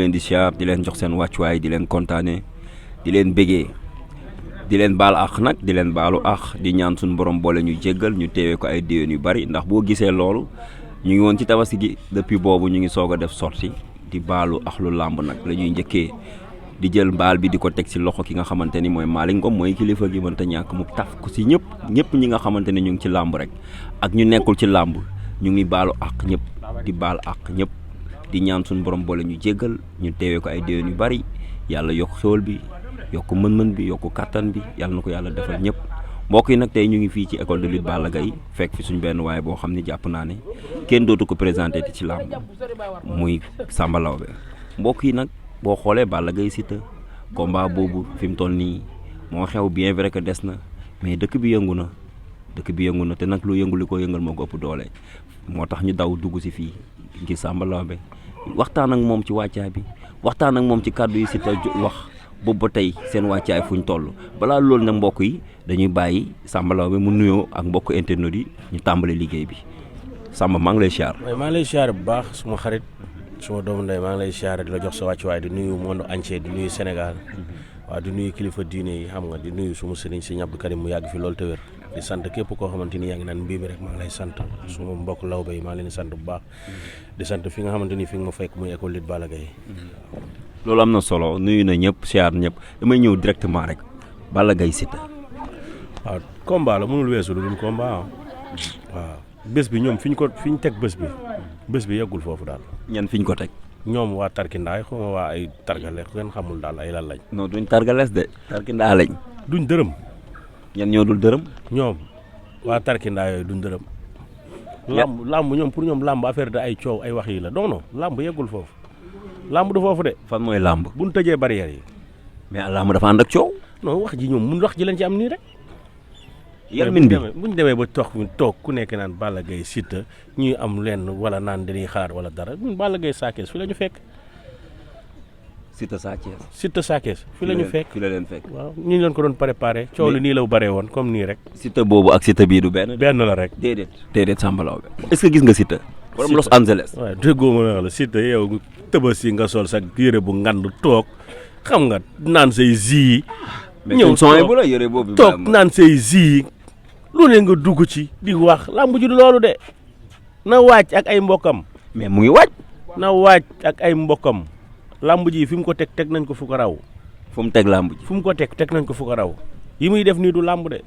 leen di siyaar di leen jox seen wàccuwaay di leen kontaane di leen bégee di leen baal àq nag di leen baalu àq di ñaan suñu borom boole ñu jéggal ñu teewee ko ay déwén yu bari ndax boo gisee loolu ñu ngi woon ci tabaski gi depuis boobu ñu ngi soog a def sorti di baalu àq lu làmb nag la ñuy njëkkee di jël mbaal bi di ko teg ci loxo ki nga xamante ni mooy Malick Ngom mooy kilifa gi mënta ñàkk mu taf ko ci ñëpp ñi nga xamante ni ñu ngi ci làmb rek ak ñu nekkul ci làmb ñu ngi baalu àq ñëpp di baal àq ñëpp di ñaan suñu borom boole ñu jéggal ñu teewee ko ay déwén yu bari yàlla yokk xéwal bi yokk mën-mën bi yokk kàttan bi yàlla na ko yàlla defal ñëpp mbokk yi nag tey ñu ngi fii ci école de lutte Balla Gaye fekk fi suñu benn waaye boo xam ne jàpp naa ne kenn dootu ko présenté ci làmb muy Samba Laobé mbokk yi nag boo xoolee Balla Gaye Siteu combat boobu fi mu toll nii moo xew bien vrai que des na mais dëkk bi yëngu na te nag lu yëngu li ko yëngal moo ko ëpp doole moo tax ñu daw dugg si fii ngir Samba Laobé waxtaan ak moom ci wàccaay bi waxtaan ak moom ci kàddu yi Siteu wax boobu ba tey seen wàccaay fu ñu toll balaa loolu nag mbokk yi dañuy bàyyi Samba Laobé mu nuyoo ak mbokk internet yi ñu tàmbali liggéey bi Samba maa ngi lay siyaar. waaye maa ngi lay siyaar bu baax suma xarit suma doomu ndey maa ngi lay siyaar di la jox sa wàccuwaay di nuyu monde entier di nuyu Sénégal waaw di nuyu kilifa diine yi xam nga di nuyu suma sëriñ Sëriñ Abdou Karim mu yàgg fi loolu te wér di sant képp koo xamante ni yaa ngi naan mbii mi rek maa ngi lay sant suma mbokk lawbe yi maa ngi leen di sant bu baax di sant fi nga xamante ni fi nga ma fekk muy école lutte Balla Gaye. loolu am na solo nuyu na ñëpp siyaar ñëpp damay ñëw directement rek Balla Gaye Siteu. waaw combat la mënul weesu lu dul combat waaw bés bi ñoom fi ñu teg bés bi yeggul foofu daal. ñan fi ñu ko teg. ñoom waa Tarkindaay xaw ma waa ay Targales ngeen xamul daal ay lan lañ. non duñ Targales de Tarkindaa lañ. duñ dërëm. ñan ñoo dul dërëm. ñoom waa Tarkindaa yooyu duñ dërëm. lamb ñoom pour ñoom lamb affaire de ay coow ay wax yi la non lamb yeggul foofu. lamb du foofu de. fan mooy lamb. bu ñu tëjee barrières yi. mais lamb dafa ànd ak coow. non wax ji ñoom mun wax ji leen ci am nii rek. yalmin bi bu ñu demee ba toog ku nekk naan Balla Gaye Siteu ñuy am lenn wala naan dañuy xalaat wala dara ñun Balla Gaye Sa Thiès fi la ñu fekk. Siteu Sa Thiès. Siteu Sa Thiès fi la ñu fekk fi la leen fekk. waaw ñu leen ko doon préparé. coow li nii la bëree woon comme nii rek. Siteu boobu ak Siteu bii du benn. benn la rek. déedéet Samba Laobé. est-ce que gis nga Siteu. borom Los Angeles. waaw déggoo ma la wax la Siteu yow tëbasi nga sol sa yére bu ngand toog xam nga naan say zi. ñëw bu la yére boobu toog naan say zi. lu ne nga dugg ci di wax lamb ji du loolu de na waaj ak ay mbokkam. mais mu ngi waaj. na waaj ak ay mbokkam lamb ji fi mu ko teg nañ ko fu ko raw. fu mu teg lamb ji. fu mu ko teg nañ ko fu ko raw yi muy def nii du lamb de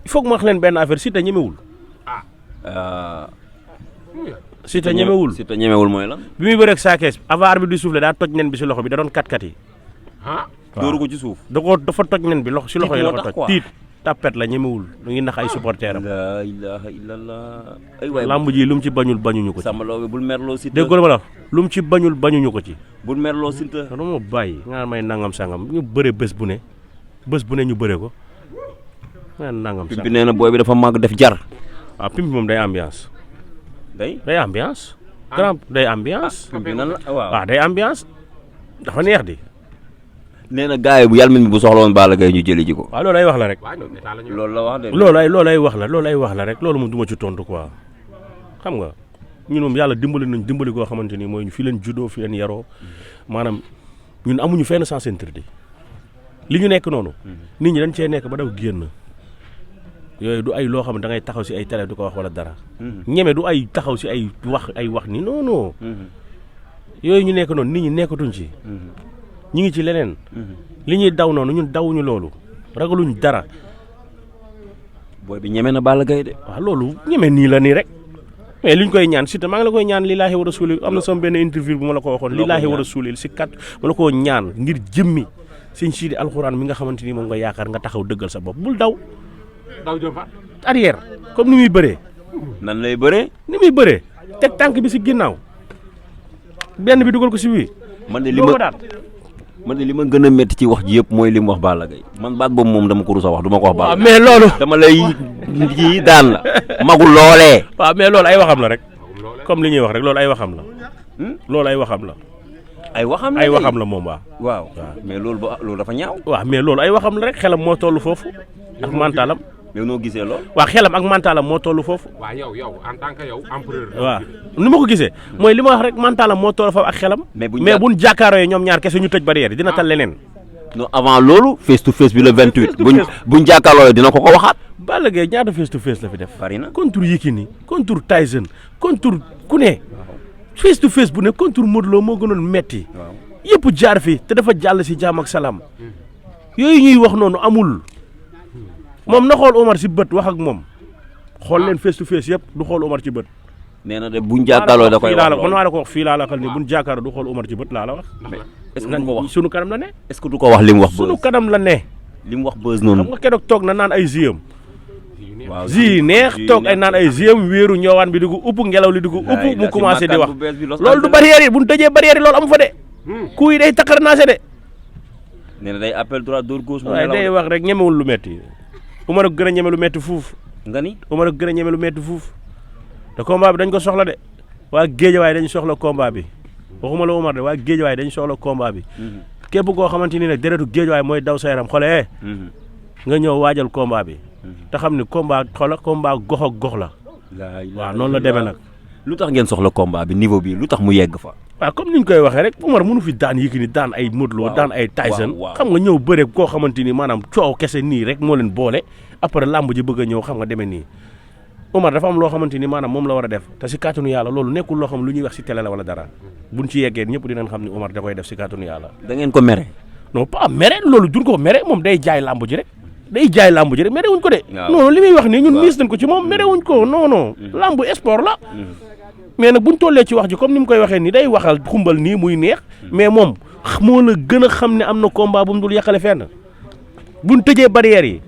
il faut que ma wax leen benn affaire Siteu ñemewul. Siteu ñemewul mooy lan. bi muy bëreeg Sa Thiès avaar bi di soufflé daa toj nen bi si loxo bi da doon kat yi. dóoru ko ci suuf. dafa toj nen bi si loxo yi la ko toj tiit. tapet la ñemewul lu ngi nax ay supporteram. la ilaha illallah. ay waay lamb ji lu mu ci bañul bañuñu ko ci. Samba Laobé bul merloo Siteu. dégg nga la lu mu ci bañul bañuñu ko ci. bul merloo Siteu. non ma bàyyi nga may nangam sangam ñu bëre bés bu ne ñu bëre ko. nga nangam sangam Pimpi nee na booy bi dafa màgg def jar. waaw Pimpi moom day ambiance. day ambiance. grand day ambiance. Pimpi nan la waaw day ambiance dafa neex di. nee na gars yi bu yàlla mi bu soxla woon Balla Gaye ñu jëli ji ko. waaw loolu ay wax la rek. loolu la wax de. loolu ay wax la rek loolu moom du ma ci tontu quoi xam nga ñun moom yàlla dimbali koo xamante ni mooy ñu fi leen juddoo fi leen yaroo maanaam ñun amuñu fenn sens interdit li ñu nekk noonu. nit ñi dañ cee nekk ba daw génn yooyu du ay loo xam ne da ngay taxaw si ay télé du ko wax wala dara. ñeme du ay taxaw si ay wax ni non non. yooyu ñu nekk noonu nit ñi nekkatuñ ci. ñu ngi ci leneen. li ñuy daw noonu ñun dawuñu loolu ragaluñ dara. booy bi ñeme na Balla Gaye de. waaw loolu ñeme nii la nii rek mais liñ koy ñaan Siteu maa ngi la koy ñaan lillaahi wa rasuuli am na sama benn interview bu ma la ko waxoon. lillaahi wa rasuuli si kat ma la koo ñaan ngir jëmmi sëñ Sidi alxuraan mi nga xamante ni moom nga yaakaar nga taxaw dëggal sa bopp bul daw. arrière comme ni muy bëree. nan lay bëree. ni muy bëree teg tànk bi si ginnaaw benn bi dugal ko si wii. man de li ma gën a métti ci wax ji yëpp mooy li mu wax Balla Gaye man baat boobu moom dama ko rus a wax du ma ko wax Balla. waaw mais loolu. dama lay ji daan la. magul loolee. waaw mais loolu ay waxam la rek comme li ñuy wax rek loolu ay waxam la. loolu ay waxam la. ay waxam la moom waaw mais loolu dafa ñaaw. waaw mais loolu ay waxam la rek xelam moo toll foofu ak mentalam mais noo gisee lool. waa xelam ak mentalam moo toll foofu. waaw yow en tant que yow empereur. waaw ni ma ko gisee mooy li ma wax rek mentalam moo toll foofu ak xelam. mais buñ jàkkaaroo ñoom ñaar kese ñu tëj barrière dina tal leneen. non avant loolu face to face bi le 28. buñ jàkkaarloo dina ko waxaat. Balla Gaye ñaata face to face la fi def. bari na contre Yékini contre Tyson contre ku ne. face to face bu ne contre Modou Lo moo gënoon metti yëpp jaar fi te dafa jàll si jaam ak salaam yooyu ñuy wax noonu amul moom na xool Omar si bët wax ak moom xool leen face to face yëpp du xool Omar ci bët. nee na de buñ jàkkaarloo da koy wax man maa la ko wax fii laa la xal ni buñ jàkkaarloo du xool Omar ci bët laa la wax. est-ce que du ko wax sunu kanam la ne. est-ce que du ko wax li mu wax. sunu kanam la ne. li mu wax buzz noonu. xam nga keroog toog na naan ay ziyam. waaw zi neex toog ay naan ay ziyam wéeru ñëwaan bi di ko upp ngelaw li di ko upp mu commencé di wax loolu du barrière yi bu ñu tëjee barrière yi loolu amu fa de. ku yi day takkar naase de. nee na day appel droit dóor gauche. waaye day wax rek ñemewul lu metti Umar a gën a ñeme lu metti fuuf. nga ni Umar a gën a ñeme lu metti fuuf te combat bi dañ ko soxla de waa Géejawaay dañ soxla combat bi waxuma la Umar de waa Géejawaay dañ soxla combat bi. képp koo xamante ni ne deretu Géejawaay mooy daw sa yaram xoolee. nga ñëw waajal combat bi. te xam ni combat xoola combat gox ak gox la. waaw noonu la demee nag. lu tax ngeen soxla combat bi niveau bi lu tax mu yegg fa. waaw comme ni ñu koy waxee rek Umar mënu fi daan Yékini daan ay Modou Lo daan ay Tyson xam nga ñëw bëre koo xamante ni maanaam coow kese nii rek moo leen boole après làmb ji bëgg a ñëw xam nga demee nii Umar dafa am loo xamante ni maanaam moom la war a def te si kàttanu yàlla loolu nekkul loo xam lu ñuy wax si télé la wala dara buñ ci yeggee ñëpp dinañ xam ni Umar da koy def si kàttanu yàlla. da ngeen ko mere. non pas mere loolu duñ ko mere moom day jaay làmb ji rek day jaay làmb ji rek mere wuñ ko de. non li muy wax nii ñun miis nañ ko ci moom mere wuñ ko non non làmb sport la. mais nag buñ tollee ci wax ji comme ni mu koy waxee nii day waxal xumbal nii muy neex mais moom moo la gën a xam ne am na combat bu mu dul yàqale fenn buñ tëjee barrières yi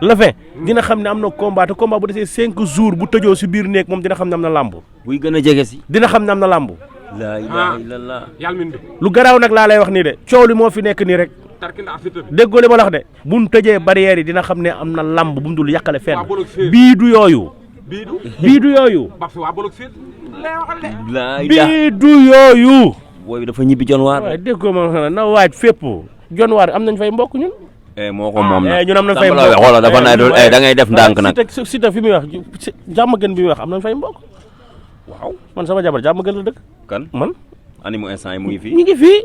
la fin dina xam ne am na combat te combat bu desee 5 jours bu tëjoo si biir néeg moom dina xam ne am na làmb. buy gën a jege si. dina xam ne am na làmb. la ilaha illallah. yàlla min lu garaaw nag laa lay wax nii de coow li moo fi nekk nii rek. déggoo li ma la wax de buñ tëjee barrières yi dina xam ne am na làmb bu mu dul yàqale fenn bii du yooyu. bii du yooyu. bii du yooyu. booy dafa ñibbi jonwaar. waaye déggoo ma xanaa na waaj fépp jonwaar am nañ fay mbokk ñun. moo ko moom nag ñun am nañ fay mbokk xoolal dafa nay doon da ngay def ndànk nag. Siteu fi muy wax jàmm gën bi muy wax am nañ fay mbokk. waaw man sama jabar jàmm gën la dëkk. kan man. animu instant yi mu ngi fii. ñu ngi fii.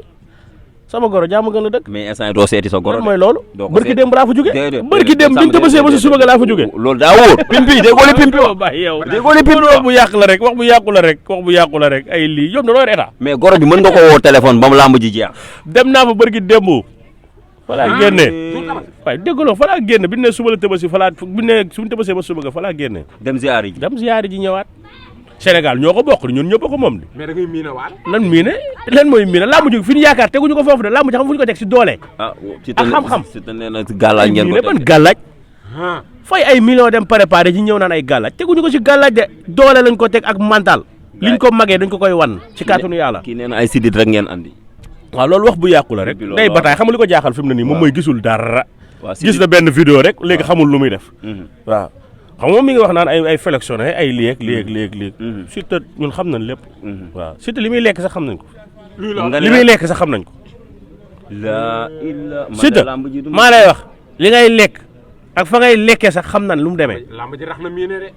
sama goro jàmm gën la dëkk. mais instant yi doo seeti sa goro. mooy loolu. bërki démb laa fa jóge bërki démb biñ tëbasee ba si suba ga laa fa jóge. loolu daa wóor. pimpi déggoo li pimpi wax. bàyyi yow déggoo li pimpi wax bu yàq la rek wax bu yàqu la rek wax bu yàqu la rek ay lii yom na loo état. mais goro bi mën nga ko woo téléphone ba mu làmb ji jeex. dem naa fa bërki démb. fa laa génne. waaye déggaloo fa laa génne bi ne suba la tëbasi fa laa bi ne suñu tëbasee ba suba ga fa laa génne. dem ziyaari ji. dem ziyaari ji ñëwaat. Sénégal ñoo ko bokk ñun ñëpp ko moom. mais da ngay miina waat. lan miine lan mooy miine làmb ji fi ñu yaakaar teguñu ko foofu de làmb ji xam fu ñu ko teg si doole. ah ak xam-xam si te nee na gàllaaj ngeen ko teg ban gàllaaj. fay ay millions dem préparé ji ñëw naan ay gàllaaj teguñu ko si gàllaaj de doole lañ ko teg ak mental. liñ ko magee dañ ko koy wan ci kàttanu yàlla. kii nee na ay sidit rek ngeen andi. waaw loolu wax bu yàqu la rek day bataay xam nga li ko jaaxal fi mu ne nii moom mooy gisul dara. gis na benn vidéo rek léegi xamul lu muy def. waaw xam nga moom mi ngi wax naan ay sélectionné ay léeg Siteu ñun xam nañ lépp. waaw Siteu li muy lekk sax xam nañ ko. li muy lekk sax xam nañ ko. Siteu maa lay wax li ngay lekk ak fa ngay lekkee sax xam nañ lu mu demee. lamb ji rax na miine de.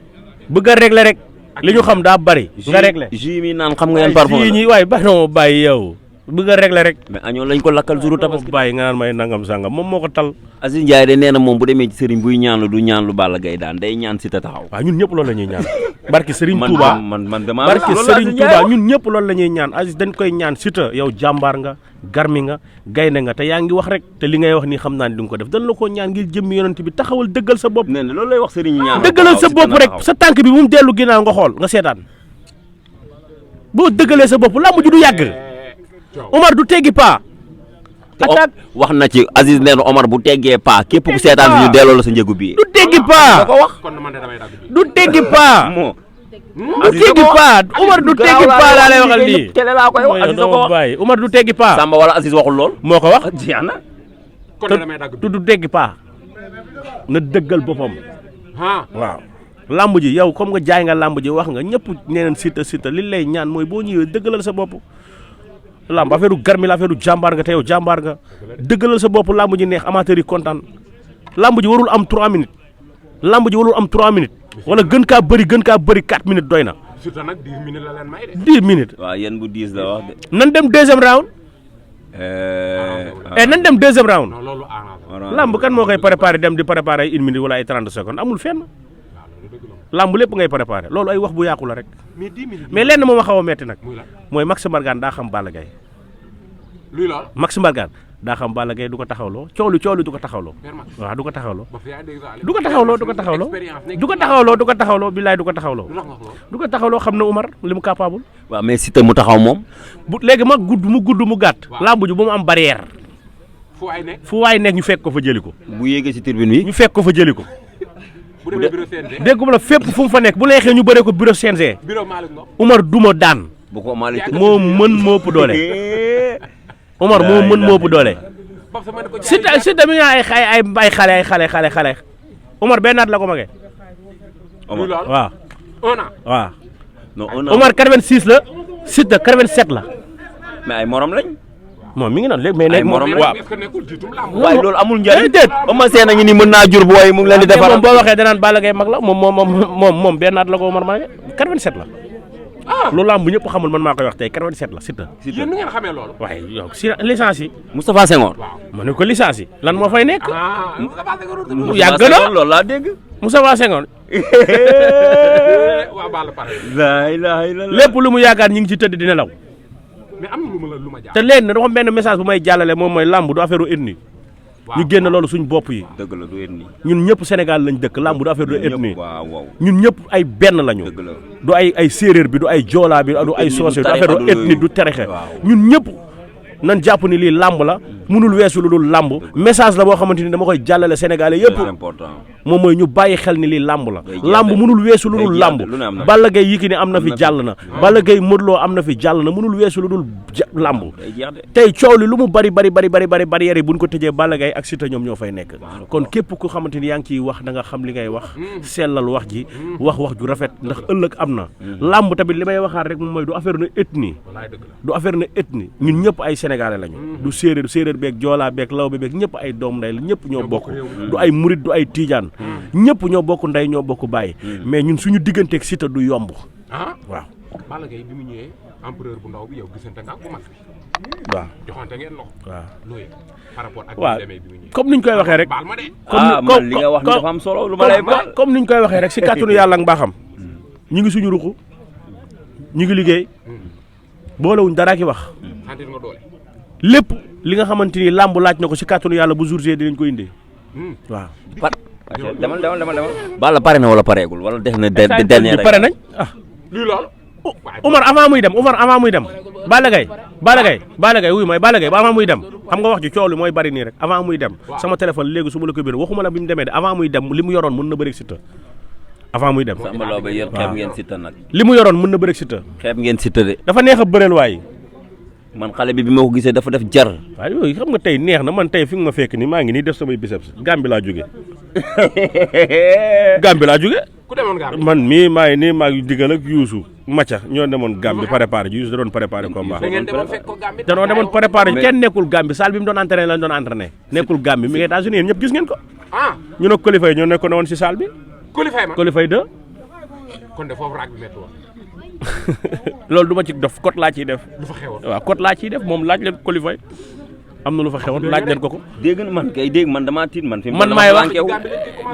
bëgg a régler rek li ñu xam daa bari. nga régler jus mi naan xam nga yan parfum la ñi waaye ba non bàyyi yow. bëgg a régler rek. mais añoo lañ ko lakkal jouru tabaski. bàyyi nga naan may nangam sangam moom moo ko tal. Aziz Ndiaye de nee na moom bu demee ci sëriñ buy ñaan lu du ñaan lu Balla Gaye daan day ñaan Siteu taxaw. waaw ñun ñëpp loolu la ñuy ñaan. barki Serigne Touba man damaa barki Serigne Touba ñun ñëpp loolu la ñuy ñaan Aziz dañ koy ñaan Siteu yow jàmbaar nga garmi nga gaynde nga te yaa ngi wax rek te li ngay wax nii xam naa ne di nga ko def dañ la ko ñaan ngir jëmmi yonent bi taxawal dëggal sa bopp. nee na loolu lay wax sëriñ ñaan dëggalal sa bopp rek sa tànk bi bu mu dellu ginnaaw nga xool nga seetaan boo dëggalee sa bopp làmb ji du yàgg Omar du teggi paa. attaque wax na ci Aziz nee na Omar bu teggee paa képp ku seetaan bi ñu delloo la sa njëgu bii. du teggi paa ko wax du teggi paa. du teggi paa Omar du teggi paa laa lay waxal nii. télé laa koy wax Aziz ko wax bàyyi Omar du teggi paa. Samba wala Aziz waxul lool. moo ko wax jeex na. te du teggi paa. na dëggal boppam. waaw. lamb ji yow comme nga jaay nga lamb ji wax nga ñëpp nee nañ Siteu li lay ñaan mooy boo ñëwee dëggalal sa bopp. lamb affaire garmi la affaire jàmbaar nga te yow jàmbaar nga dëggalal sa bopp lamb ji neex amateur yi kontaan lamb ji warul am 3 minutes lamb ji warul am 3 minutes wala gën kaa bëri 4 minutes doy na. surtout nag 10 minutes la leen may de. 10 minutes. waaw yéen bu 10 la wax de. nan dem deuxième round. nan dem deuxième round. non loolu arrangé. lamb kan moo koy préparé dem di préparé ay 1 minute wala ay 30 secondes amul fenn. lamb lépp ngay préparé loolu ay wax bu yàqu la rek. mais 10 minutes. mais lenn moom a xaw a metti nag. muy la mooy Max Mbargane daa xam Balla Gaye. luy lool. Max Mbargane daa xam Balla Gaye du ko taxawloo coolu du ko taxawloo. Père Max. waaw du ko taxawloo. ba fi yaa dégg sax. du ko taxawloo du ko taxawloo billaay du ko taxawloo. lu tax nga wax loolu. du ko taxawloo xam na Umar li mu capable. waaw mais Siteu mu taxaw moom. bu léegi ma gudd mu gàtt. waaw lamb ji bu mu am barrière. fu ay nekk. fu waay nekk ñu fekk ko fa jëli ko. bu yéegee ci tribune yi. ñu fekk ko fa jëli ko. bu demee bureau CNG. déggu ma la fépp fu mu fa nekk bu neexee ñu bëree ko bureau CNG. bureau Malick Ngom. Umar duma daan. bu ko Malick moo mën moo ëpp doole. Umar moo mën moo ëpp doole. Pape sama ne ko Siteu mi nga ay xale. Umar benn at la ko magee. luy lool. waaw 1 an. waaw. non on a. Umar 86 la Siteu 87 la. mais ay morom lañ. moom mi ngi noonu léegi mais léegi morom moom la. waaw. est-ce que nekkul jiitum lamb. waaye loolu amul njëriñ. déedéet. Eumeu Sène a ngi ni mën naa jur booy mu ngi leen di defar. moom boo waxee danaan Balla Gaye mag la moom benn at la ko Umar magee 87 la. loolu lamb bu ñëpp xamul man maa koy wax tey 87 la Siteu. yéen nu ngeen xamee loolu. waaye yow si licence yi. Moustapha Senghor. waaw. ma ne ko licence yi lan moo fay nekk. ah. yàgg na loolu laa dégg. Moustapha Senghor waaw Balla pare. la ilaha illallah. lépp lu mu yaakaar ñu ngi ci tëdd di nelaw. mais am na lu ma jaar. te léegi nag dafa am benn message bu may jàllale moom mooy lamb du affaire ethnie. ñu génn loolu suñ bopp yi. dëgg la du yéen nii. ñun ñëpp Sénégal lañ dëkk lamb du affaire du ethnie. waaw waaw. ñun ñëpp ay benn lañu. dëgg la. du ay séeréer bi du ay joolaa bi du ay soose du affaire du ethnie du terexe ñun ñëpp nan jàpp ni lii lamb la mënul weesu lu dul lamb message la boo xamante ni dama koy jàllale Sénégalais yëpp c'est important. moom mooy ñu bàyyi xel ni lii lamb la day lamb jeex de. mënul weesu lu dul day lamb jeex de, lu ne am na. Balla Gaye Yékini am na fi jàll na Balla Gaye Modou Lo am na fi jàll na mënul weesu lu dul lamb day jeex de. tey coow li lu mu bari barrière yi buñ ko tëjee Balla Gaye ak Siteu ñoom ñoo fay nekk kon képp ku xamante ni yaa ngi ciy wax da nga xam li ngay wax sellal wax ji wax ju rafet ndax ëllëg am na lamb tamit li may waxaat rek moom mooy du affaire na ethnie wallaay dëgg la. du affaire na ethnie ñun ñëpp ay sénégalais lañu du séeréer beeg joolaa beeg lawbe beeg ñëpp ay doom ndey la ñëpp ñoo bokk du ay murit du ay tiijaan ñëpp ñoo bokk ndey ñoo bokk bàyyi mais ñun suñu digganteeg Siteu du yomb ah. waaw Balla Gaye bi mu ñëwee empereur bu ndaw bi yow gisante nga ak bu mag bi. waaw joxante ngeen loxo. waaw looy par rapport ak. waaw bi demee bi mu ñëwee. comme niñ koy waxee rek baal ma de. man li nga wax ni dafa am solo lu ma lay baal. comme niñ koy waxee rek si kàttanu yàlla ak mbaaxam ñu ngi suñu ruxu ñu ngi liggéey boolewuñ dara ki wax sentir nga doole. lépp li nga xamante ni làmb laaj na ko si kàttanu yàlla bu jour J dinañ ko indi waaw. demal. Balla pare na wala pareegul wala def na dernier rek. pare nañ luy lool. Umar avant muy dem Balla Gaye wuy mooy Balla Gaye ba avant muy dem xam nga wax ji coow li mooy bari nii rek avant muy dem sama téléphone léegi su ma la ko biir waxuma la bi mu demee de avant muy dem li mu yoroon mën na bëri Siteu avant muy dem Samba Laobé yéen xeeb ngeen Siteu nag. li mu yoroon mën na bëri Siteu xeeb ngeen Siteu de. dafa neex a bëreel waay man xale bi ma ko gisee dafa def jar. waaw yooyu xam nga tey neex na man tey fi nga ma fekk ni maa ngi nii def samay biceps Gambie laa jóge ku demoon Gambie. man mii maa ngi nii maa ngi digal ak Youssou Macha ñoo demoon Gambie préparé ji Youssou da doon préparé combat da ngeen demoon fekk ko Gambie. danoo demoon préparé kenn nekkul Gambie salle bi mu doon entraîné lañ doon entraîné nekkul Gambie mi ngi États-Unis yéen ñëpp gis ngeen ko ah. ñu ne qualifié ñoo nekkoon woon si salle bi qualifié ma. qualifié 2 kon de foofu raag bi métti woon. loolu du ma ci def cote laa ciy def lu fa xewoon. waaw cote laa ciy def moom laaj leen qualifié am na lu fa xewoon laaj leen ko dégg na man kay dégg man damaa tiit man. fi mu man dama maay wax planqué wu.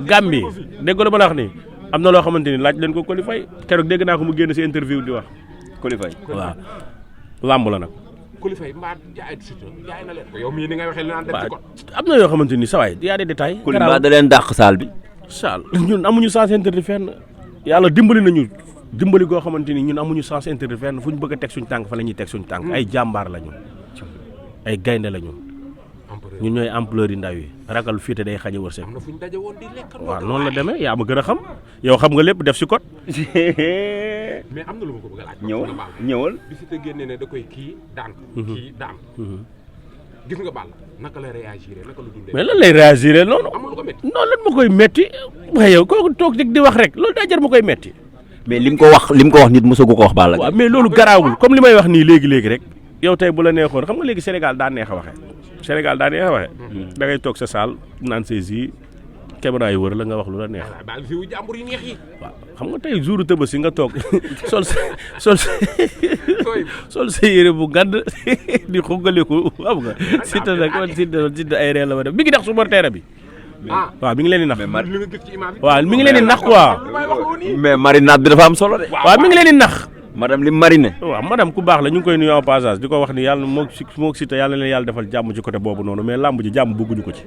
Gambie dégg nga lu ma la wax nii am na loo xamante ni laaj leen ko qualifié keroog dégg naa ko mu génn si interview di wax qualifié. waaw làmb la nag qualifié mbaa jaay Siteu jaay na leen ko yow mii ni ngay waxee li naan def ci waaw kon. am na yoo xamante ni sa waay y a des détails Coly mbaa da leen dàq saal bi. saal ñun amuñu sens interdit fenn yàlla dimbali nañu dimbali goo xamante ni ñun amuñu sens interdit fenn fu ñu bëgg a teg suñu tànk fa la ñuy teg suñu tànk ay jàmbaar lañu ay gaynde lañu empereur ñun ñooy ampleur yi ndaw yi ragal fii te day xañ a wërsëg am na fu ñu daje woon di lekk. waaw noonu la demee yaa ma gën a xam yow xam nga lépp def si code mais am na lu ma ko bëgg a laaj. ñëwal Balla. ñëwal. bi Siteu génnee ne da koy kii daan. kii daan. gis nga Balla naka la réagir naka la dundee. mais lan lay réagir noonu amul lu ko métti. non lan ma koy metti waaye yow kooku toog di wax rek loolu daa jar ma koy metti mais lim ko wax nit mosagu ko wax Balla Gaye. waaw mais loolu garaawul comme li may wax nii léegi rek yow tey bu la neexoon xam nga léegi Sénégal daa neex a waxe da ngay toog sa saal naan say jus caméra yi wër la nga wax lu la neex. waaw baal fi wu jàmbur yi neex yi. waaw xam nga tey jour Tabaski nga toog sol sa yére bu gàdd di xugaliku xam nga Siteu nag man Siteu ay ree la ma def mi ngi nax supporter bi. waaw mi ngi leen di nax. li nga gis ci image bi. waaw mi ngi leen di nax quoi. mais marinade bi dafa am solo de. waaw mi ngi leen di nax. madame li mariné. waaw madame ku baax la ñu ngi koy nuyu en passage di ko wax ni yàlla moo Siteu yàlla na leen yàlla defal jàmm ci côté boobu noonu mais làmb ji jàmm bëgguñu ko ci.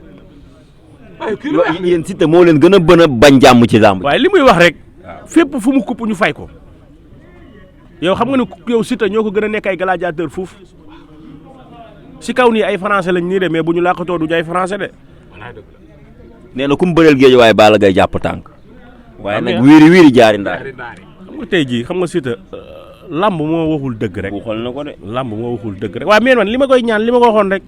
yéen Siteu moo leen gën a bañ jàmm ci làmb. waaye li muy wax rek. fépp fu mu kupp ñu fay ko. yow xam nga ne yow Siteu ñoo ko gën a nekk ay gladiateur fuuf si kaw nii ay français lañ nii de mais bu ñu làkkatoo du ñu ay français de. nee na ku mu bëreel géej waaye Balla Gaye jàpp tànk. waaye nag wiiri jaari ndaar. xam nga tey jii xam nga Siteu lamb moo waxul dëgg rek. xool na ko de. lamb moo waxul dëgg rek waaye mais man li ma koy ñaan li ma ko waxoon rek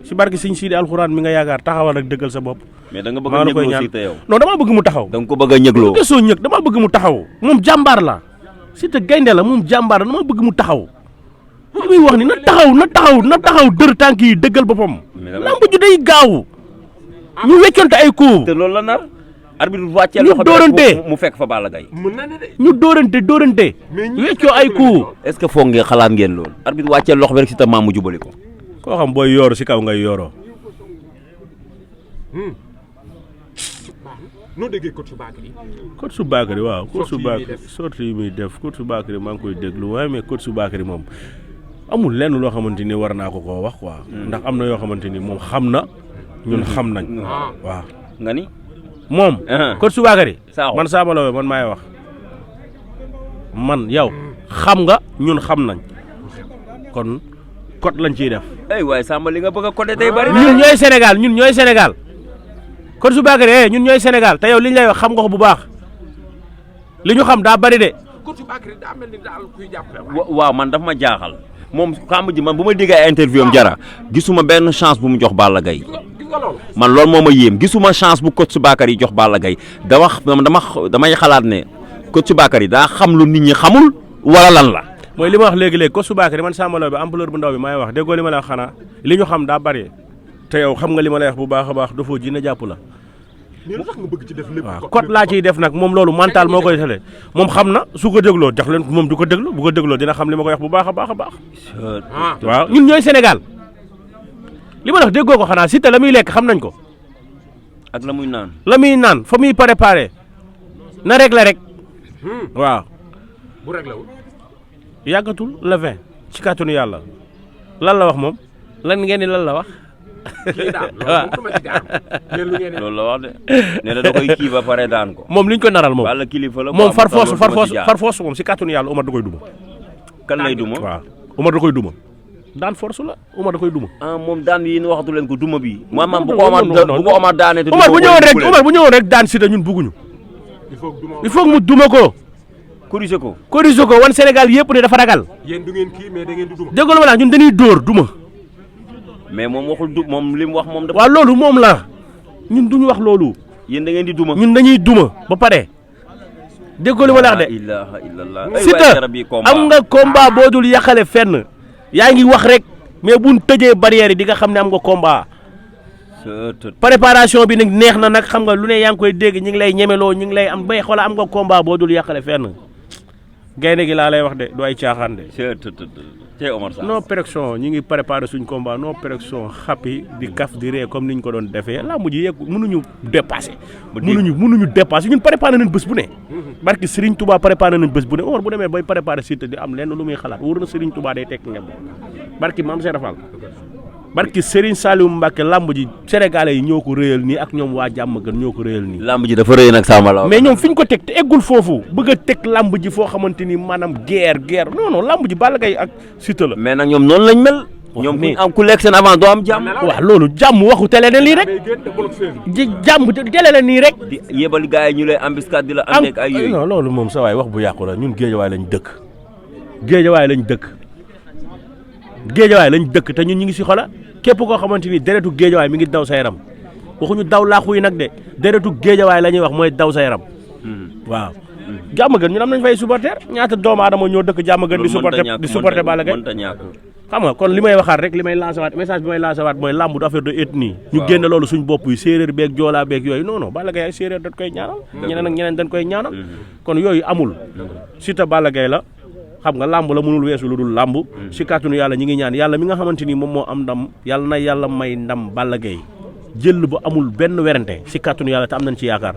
si barke Sëñ Sidi alxuraan mi nga yaakaar taxawal rek dëggal sa bopp. mais da nga bëgg a ñëgloo Siteu yow. non damaa bëgg mu taxaw. da nga ko bëgg a ñëgloo. question ñëg damaa bëgg mu taxaw moom jàmbaar la Siteu gaynde la moom jàmbaar la damaa bëgg mu taxaw li muy wax ni na taxaw dër tànk yi dëggal boppam. lamb ju day gaaw ñu wecconte ay coups. te loolu la nar. arbitre bu wàccee ñu loxo dóorante mu fekk fa Balla Gaye. mën na ne de. ñu dóorante weccoo ay coups. est-ce que foog ngeen xalaat ngeen loolu. arbitre bu wàccee loxo bi rek Siteu maam mu jubali ko. koo xam booy yooru si kaw ngay yooroo. noo déggee coach Bakary. coach Bakary waaw. coach Bakary sorti yi muy def coach Bakary maa ngi koy déglu waaye mais coach Bakary moom amul lenn loo xamante ni war naa ko koo wax quoi. ndax am na yoo xamante ni moom xam na. ñun xam nañ. waaw nga ni. moom. coach Bakary. man Samba Laobé man maay wax. man yow xam nga ñun xam nañ kon code lañ ciy def. ay waaye Samba li nga bëgg a code tey bari na. ñun ñooy Sénégal coach Bakary ñun ñooy Sénégal te yow liñ lay wax xam nga ko bu baax li ñu xam daa bari de. coach Bakary daa mel ni daal kuy jàppale. waaw man daf ma jaaxal moom xam ji man bu ma déggee ay interview am jara gisuma benn chance bu mu jox Balla Gaye. man loolu moo ma yéem gisuma chance bu coach Bakary jox Balla Gaye damay xalaat ne coach Bakary daa xam lu nit ñi xamul wala lan la. mooy li ma wax léegi-léegi coach Bakary man Samba Laobé ampleur bu ndaw bi maay wax déggoo li ma la wax xanaa li ñu xam daa bari te yow xam nga li ma lay wax bu baax a baax dafoo ji na jàpp la. mais lu tax nga bëgg ci def lépp. waaw code laa ciy def nag moom loolu mental moo koy tele moom xam na su ko dégloo jox leen moom du ko déglu bu ko dégloo dina xam li ma koy wax bu baax a baax a baax. waaw ñun ñooy Sénégal li ma la wax déggoo ko xanaa Siteu la muy lekk xam nañ ko. ak la muy naan. la muy naan fa muy préparé na réglé rek. waaw. bu réglé wul. yàggatul le 20 ci kàttanu yàlla lan la wax moom lan ngeen ni lan la wax. kii daal loolu moom ci gaar loolu la wax de nee na da koy kii ba pare daan ko. moom li ñu ko naral moom. wala kilifa la moom far force moom si kàttanu yàlla Omar da koy duma. kan lay duma. waaw Omar da koy duma. daan force la Omar da koy duma. moom daan yi waxatu leen ko duma bi. maanaam bu ko Omar daanee te Omar bu ñëwoon rek daan Siteu ñun bugguñu. il faut mu duma ko. corriger ko wan Sénégal yëpp ne dafa ragal. yéen du ngeen kii mais da ngeen di duma. déggoo la ma la ñun dañuy dóor duma. mais moom waxul moom li mu wax moom. waaw loolu moom la ñun duñu wax loolu. yéen da ngeen di duma. ñun dañuy duma ba pare. déggoo li ma la wax de. ilaha illallah. Siteu am nga combat boo dul yàqale fenn. yaa ngi wax rek mais buñ tëjee barrière yi di nga xam ne am nga combat. préparation bi nag neex na nag xam nga lu ne yaa ngi koy dégg ñu ngi lay ñemeloo ñu ngi lay am bay xoola am nga combat boo dul yàqale fenn. gaynde gi laa lay wax de du ay caaxaan de. non pression ñi ngi préparé suñ combat non pression xappi di kaf di ree comme niñ ko doon defee laa mujj yegg mënuñu dépassé. mënuñu dépassé ñun préparé nañ bés bu ne. barki Serigne Touba préparé nañ bés bu ne Omar bu demee bay préparé Siteu di am lenn lu muy xalaat wóor na Serigne Touba day tekk ngeen barki Mame Cheikh Fall barki Serigne Saliou Mbacké lamb ji sénégalais yi ñoo ko réyal nii ak ñoom waa jàmm gën ñoo ko réyal nii. lamb ji dafa rëy nag Samba Laobé. mais ñoom fi ñu ko teg te eggul foofu bëgg a teg lamb ji foo xamante ni maanaam guerre non lamb ji Balla Gaye ak Siteu la. mais nag ñoom noonu lañ mel. ñoom ku am ku lekk seen avant doo am jàmm. waaw loolu jàmm waxu télé na lii rek. jàmm télé la nii rek. di yebal gars yi ñu lay embuscade di la am nekk ay yooyu. non loolu moom sa waay wax bu yàqu la ñun géejawaay lañ dëkk. géejawaay lañ dëkk te ñun ñu ngi si xola képp koo xamante ni deretu géejawaay mi ngi daw sa yaram waxuñu daw laaxu yi nag de deretu géejawaay la ñuy wax mooy daw sa yaram. waaw. jàmm gën ñun am nañ fay supporter ñaata doomu aadama ñoo dëkk jàmm gën di supporter Balla Gaye mënta ñàkk xam nga kon li may waxaat rek li may lancer waat message bi may lancer waat mooy làmb du affaire de ethnie ñu génne loolu suñ bopp yi séeréer beeg joolaa beeg yooyu non non Balla Gaye ay séeréer dañ koy ñaanal ñeneen ak ñeneen dañ koy ñaanal kon yooyu amul Siteu Balla Gaye la xam nga làmb la mënul weesu lu dul làmb si kàttanu yàlla ñi ngi ñaan yàlla mi nga xamante ni moom moo am ndam yàlla na yàlla may ndam Balla Gaye jël ba amul benn werante si kàttanu yàlla te am nañ ci yaakaar